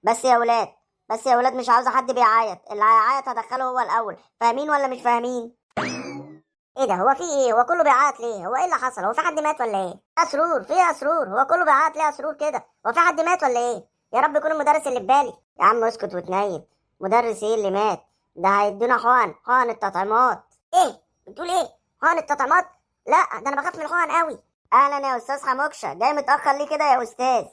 بس يا ولاد، بس يا ولاد، مش عاوزه حد بيعيط، اللي هيعيط هدخله هو الاول، فاهمين ولا مش فاهمين؟ ايه ده؟ هو في ايه؟ هو كله بيعيط ليه؟ هو ايه اللي حصل؟ هو في حد مات ولا ايه؟ يا سرور، في ايه يا سرور؟ هو كله بيعيط ليه يا سرور كده؟ هو في حد مات ولا ايه؟ يا رب يكون المدرس اللي في بالي. يا عم اسكت وتنيل، مدرس ايه اللي مات؟ ده هيدونا حقن، حقن التطعيمات. ايه بتقول ايه؟ حقن التطعيمات؟ لا ده انا بخاف من الحقن قوي. اهلا يا استاذ حموكشه، جاي متاخر ليه كده يا استاذ؟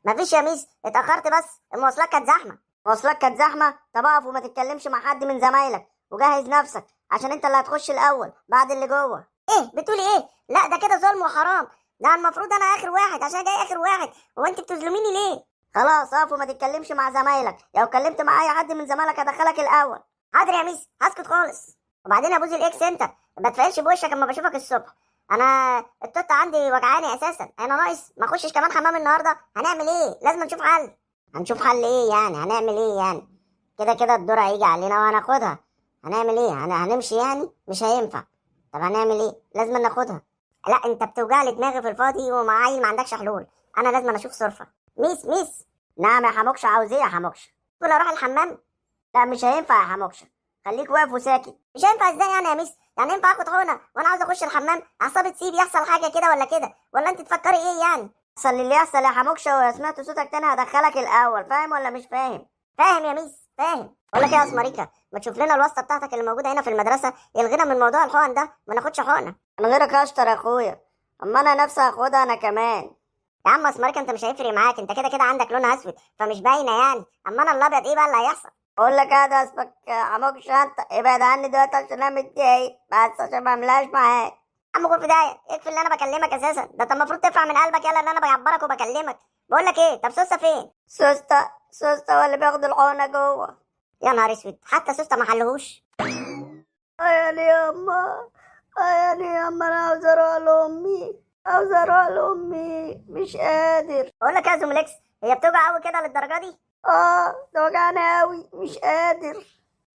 مفيش يا ميس، اتاخرت بس المواصلات كانت زحمة. المواصلات كانت زحمة؟ طب اقف وما تتكلمش مع حد من زمايلك وجهز نفسك عشان انت اللي هتخش الاول بعد اللي جوه. ايه بتقولي ايه؟ لا ده كده ظلم وحرام، ده المفروض انا اخر واحد عشان جاي اخر واحد، هو انت بتظلميني ليه؟ خلاص اقف وما تتكلمش مع زمايلك، لو اتكلمت مع اي حد من زمايلك هدخلك الاول. حاضر يا ميس، هسكت خالص. وبعدين يا بوز الاكس انت ما تفعلش بوشك اما بشوفك الصبح، انا التوته عندي وجعاني اساسا، انا ناقص ما اخشش كمان حمام النهارده. هنعمل ايه؟ لازم نشوف حل. هنشوف حل ايه يعني؟ هنعمل ايه يعني؟ كده كده الدور هيجي علينا وهناخدها، هنعمل ايه؟ هنمشي يعني؟ مش هينفع. طب هنعمل ايه؟ لازم ناخدها. لا انت بتوجع لي دماغي في الفاضي ومع عيل ما عندكش حلول، انا لازم اشوف صرفه. ميس ميس. نعم يا حموكشه، عاوز ايه يا حموكشه؟ ممكن اروح الحمام؟ لا مش هينفع يا حموكشه، خليك واقف وساكت. مش هينفع ازاي يعني يا ميس؟ يعني ينفع اخد حقنه وانا عاوز اخش الحمام؟ اعصابي تسيب يحصل حاجة كده ولا كده، ولا انت تفكري ايه يعني؟ يحصل اللي يحصل يا حموكشه، ولو سمعت صوتك تاني هدخلك الاول، فاهم ولا مش فاهم؟ فاهم يا ميس فاهم. بقول لك ايه يا اسمريكا، ما تشوف لنا الواسطة بتاعتك اللي موجودة هنا في المدرسة يلغينا من موضوع الحقن ده، ما ناخدش حقنه. من غيرك اشطر يا اخويا، اما انا نفسي هاخدها انا كمان. يا عم اسمريكا انت مش هيفرق معاك، انت كده كده عندك لون اسود فمش باينة يعني، اما انا الابيض ايه بقى اللي هيحصل؟ بقول لك ايه ده اسمك حموكشه، انت ابعد عني دلوقتي عشان انا متضايق، بس عشان ما اعملهاش معاك. يا عم غور في داهية، اكفي اللي انا بكلمك اساسا، ده انت المفروض تفرح من قلبك يلا ان انا بعبرك وبكلمك. بقول لك ايه، طب سوسته فين؟ سوسته، سوسته هو اللي بياخد الحقنة جوه. يا نهار اسود، حتى سوسته ما حلهوش. يا ياما يا ياما، انا عاوز اروح لامي، عاوز اروح لامي، مش قادر. بقول لك يا زومليكس، هي بتوجع قوي كده للدرجة دي؟ ده وجعانه قوي مش قادر.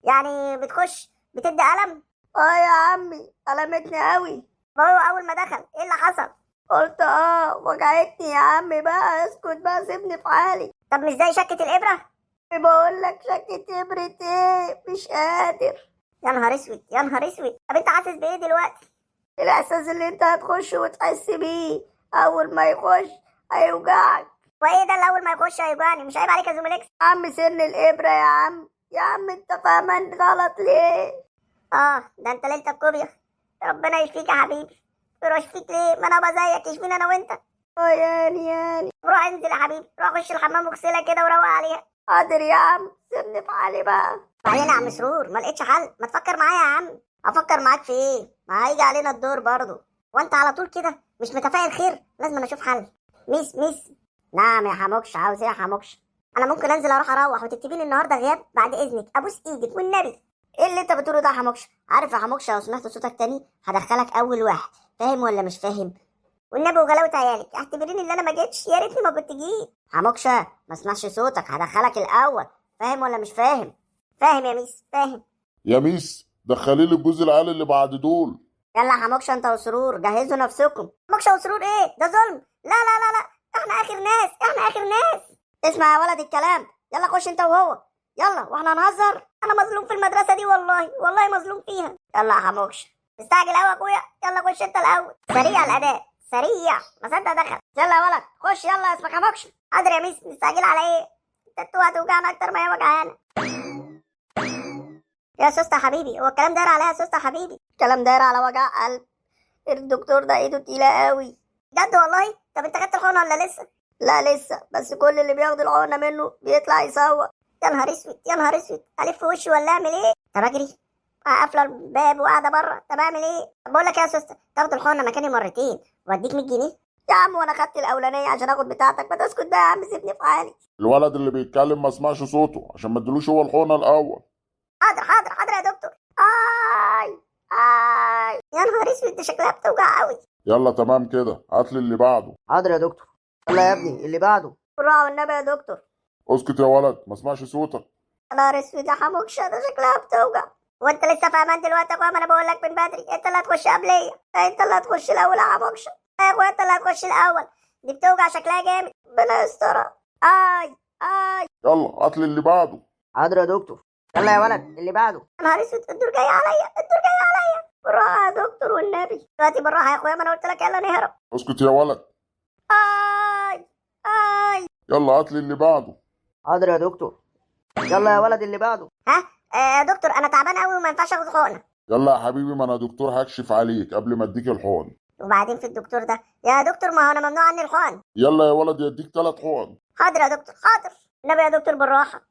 يعني بتخش بتدي قلم؟ يا عمي قلمتني قوي. ما هو اول ما دخل ايه اللي حصل؟ قلت وجعتني يا عمي بقى، اسكت بقى سيبني في حالي. طب مش زي شكة الابره؟ بقول لك شكة ابرة ايه، مش قادر. يا نهار اسود يا نهار اسود، طب انت حاسس بايه دلوقتي؟ الاحساس اللي انت هتخش وتحس بيه اول ما يخش هيوجعك. وايه ده اللي اول ما يخش هيوجعني؟ مش عيب عليك يا زوميليكس؟ يا عم سن الابره يا عم، يا عم انت فاهمان غلط ليه؟ ده انت ليلتك كوبيا، ربنا يشفيك يا حبيبي. يروح يشفيك ليه؟ ما انا ابقى زيك، يشفيني انا وانت. ياني ياني. روح انزل يا حبيبي، روح خش الحمام واغسلها كده وروق عليها. حاضر يا عم، سيبني في حالي بقى. بعدين يا عم سرور ما لقيتش حل، ما تفكر معايا يا عم. افكر معاك في ايه؟ ما هيجي علينا الدور برضه، وانت على طول كده مش متفائل خير، لازم انا اشوف حل. ميس ميس. نعم يا حموكش، عاوز ايه يا حموكش؟ انا ممكن انزل اروح اروح وتكتبي لي النهارده غياب بعد اذنك، ابوس ايدك والنبي. ايه اللي انت بتقوله ده يا حموكش؟ عارف يا حموكش لو سمعت صوتك تاني هدخلك اول واحد، فاهم ولا مش فاهم؟ والنبي وغلاوه عيالك اعتبريني ان انا ما جيتش، يا ريتني ما كنت جيت. حموكشه ما اسمعش صوتك هدخلك الاول، فاهم ولا مش فاهم؟ فاهم يا ميس فاهم. يا ميس دخلي لي الجزء العالي اللي بعد دول. يلا يا حموكشه انت وسرور جهزوا نفسكم. حموكشه وسرور ايه ده؟ ظلم. لا لا لا لا، احنا اخر ناس، احنا اخر ناس. اسمع يا ولد الكلام، يلا خش انت وهو، يلا واحنا هنهزر. انا مظلوم في المدرسة دي والله، والله مظلوم فيها. يلا يا حموكشه مستعجل قوي يا اخويا، يلا خش انت الاول. سريع الاداء سريع، ما صدق دخل. يلا يا ولد خش، يلا اسمك حموكشه. حاضر يا ميس، مستعجل على ايه؟ انت هتوجعنا اكتر ما هي وجعانه. يا سوسته حبيبي، هو الكلام داير عليها يا سوسته حبيبي؟ الكلام داير على وجع قلب، الدكتور ده ايده تقيلة قوي بجد والله. طب انت خدت الحقنة ولا لسه؟ لا لسه، بس كل اللي بياخد الحقنة منه بيطلع يصوت. يا نهار اسود يا نهار اسود، الف وشي ولا اعمل ايه؟ طب اجري قافله الباب وقاعدة بره، طب اعمل ايه؟ بقول لك يا سوسته تاخد الحقنة مكاني مرتين واديك 100 جنيه. يا عم وانا خدت الاولانية عشان اخد بتاعتك، ما تسكت بقى يا عم سيبني في حالي. الولد اللي بيتكلم ما اسمعش صوته عشان ما ادلوش هو الحقنة الاول. حاضر حاضر حاضر يا دكتور. اي اي يا نهار اسود، ده شكلها بتوجع قوي. يلا تمام كده، هات لي اللي بعده. حاضر يا دكتور. يلا يا ابني اللي بعده. بالراحة والنبي يا دكتور. اسكت يا ولد ما اسمعش صوتك. يا نهار اسود يا حموكشه، ده شكلها بتوجع. وانت لسه فاهمان دلوقتي يا اخويا؟ ما انا بقول لك من بدري، انت اللي هتخش قبليه، انت اللي هتخش الاول يا حموكشه. يا اخويا انت اللي هتخش الاول، دي بتوجع شكلها جامد، ربنا يسترها. اي اي. يلا هات لي اللي بعده. حاضر يا دكتور. يلا يا ولد اللي بعده. يا نهار اسود، الدور جاي عليا، الدور جاي عليا. بالراحة يا دكتور والنبي، دلوقتي بالراحة يا اخويا، ما انا قلت لك يلا نهرب. اسكت يا ولد. اي اي. يلا هات لي اللي بعده. حاضر يا دكتور. يلا يا ولد اللي بعده. ها يا دكتور انا تعبان قوي وما ينفعش اخد حقنه. يلا يا حبيبي، ما انا دكتور هكشف عليك قبل ما اديك الحقن. وبعدين في الدكتور ده يا دكتور، ما هو انا ممنوع عني الحقن. يلا يا ولد يديك 3 حقن. حاضر يا دكتور حاضر. النبي يا دكتور بالراحة.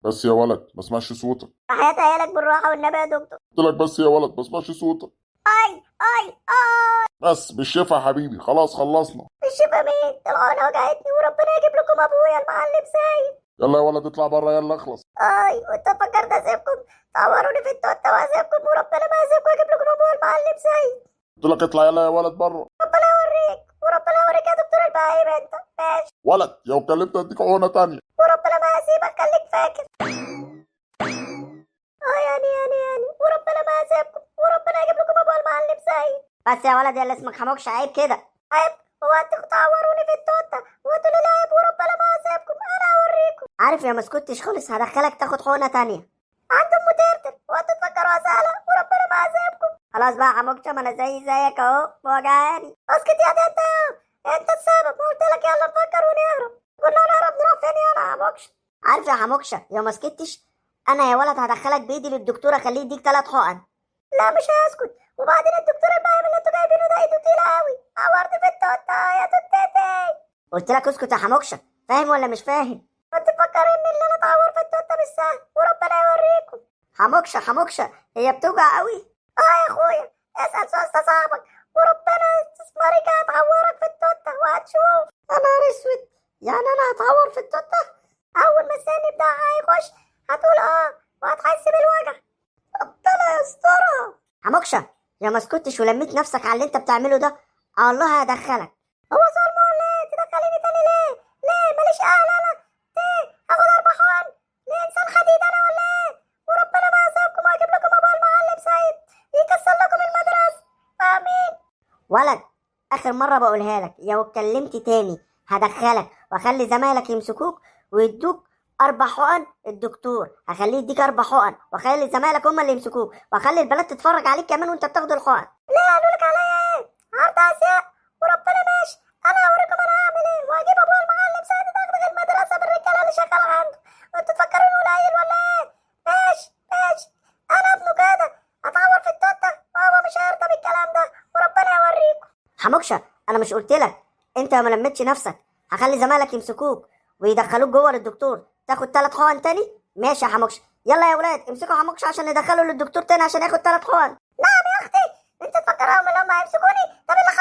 بس يا ولد ما اسمعش صوتك. حياة عيالك بالراحة والنبي يا دكتور. قلت لك بس يا ولد ما اسمعش صوتك. اي اي اي. بس بالشفا يا حبيبي، خلاص خلصنا. الشفا مين؟ الحقنة وجعتني وربنا يجيب لكم ابويا المعلم سيد. يلا يا ولد اطلع بره، يلا اخلص. اي وانت فكرت اسيبكم؟ تعوروني في التوته واسيبكم، وربنا ما اسيبكم، اجيب لكم ابويا المعلم سيد. قلت لك اطلع يلا يا ولد بره. ربنا يوريك، وربنا يوريك يا دكتور البهايم انت. ماشي ولد لو اتكلمت اديك حقنه تانية. وربنا ما هسيبك، خليك فاكر. اه يعني يعني يعني وربنا ما هسيبكم، وربنا يجيب لكم ابو المعلم سيد. بس يا ولد يا اللي اسمك حموكش، عيب كده، عيب. هو انتوا تعوروني في التوته وتقولوا لي عيب؟ وربنا ما هسيبكم، انا هوريكم. عارف يا ما اسكتش خالص هدخلك تاخد حقنه تانية عند ام ترتر، وانتوا تفكروها سهلة، وربنا ما هسيبكم. خلاص بقى يا حموكشه، ما انا زي زيك اهو، وجعاني. اسكت يا ده انت السبب، ما قلت لك يلا نفكر ونهرب. كنا نهرب نروح فين يا حموكشه؟ عارف يا حموكشه لو ما سكتش انا يا ولد هدخلك بايدي للدكتور اخليه يديك 3 حقن. لا مش هسكت. وبعدين الدكتور البهيم اللي انتوا جايبينه ده ايده تقيلة قوي، عورت في التوته يا توتتي. قلت لك اسكت يا حموكشه، فاهم ولا مش فاهم؟ كنت مفكرين ان اللي انا اتعور في التوته مش سهل، وربنا يوريكم. حموكشه حموكشه هي بتوجع قوي. اه يا اخويا اسال سوسته صاحبك، وربنا استثمارك هتعورك في التوته وهتشوف. يا نهار اسود، يعني انا هتعور في التوته؟ اول ما السن بتاعها هيخش هتقول اه وهتحس بالوجع. ربنا يسترها. حموكشه يا ما اسكتش ولميت نفسك على اللي انت بتعمله ده، الله هدخلك. هو ظلم ولا ايه؟ تدخليني تاني ليه؟ ليه؟ ماليش اهل انا؟ ليه؟ هاخد 4 حقن؟ ليه انسان حديد انا ولا ايه؟ وربنا ما هسيبكم وهجيب لكم ابو المعلم سيد يكسر لكم المدرسة. فاهمين؟ ولد اخر مرة بقولها لك، لو اتكلمت تاني هدخلك واخلي زمايلك يمسكوك ويدوك 4 حقن. الدكتور هخليه يديك 4 حقن، واخلي زمايلك هم اللي يمسكوك، واخلي البنات تتفرج عليك كمان وانت بتاخد الحقن. ليه قالوا لك عليا ايه؟ عرض ازياء وربنا ماشي، انا هوريكم انا هعمل ايه، وهجيب ابويا المعلم سيد يدغدغ المدرسة بالرجاله اللي شغال عنده. وانتوا تفكروني قليل ولا ايه؟ ماشي ماشي، انا ابنه كده هتعور في التوته وهو مش هيرضى بالكلام ده، وربنا يوريكم. حموكشه انا مش قلت لك انت ما لمتش نفسك هخلي زمايلك يمسكوك ويدخلوك جوه للدكتور تاخد 3 حقن تاني؟ ماشي يا حموكشه. يلا يا ولاد امسكوا حموكشه عشان ندخله للدكتور تاني عشان ياخد 3 حقن. نعم يا اختي، انت تفكرهم ان هم هيمسكوني؟ طب اللي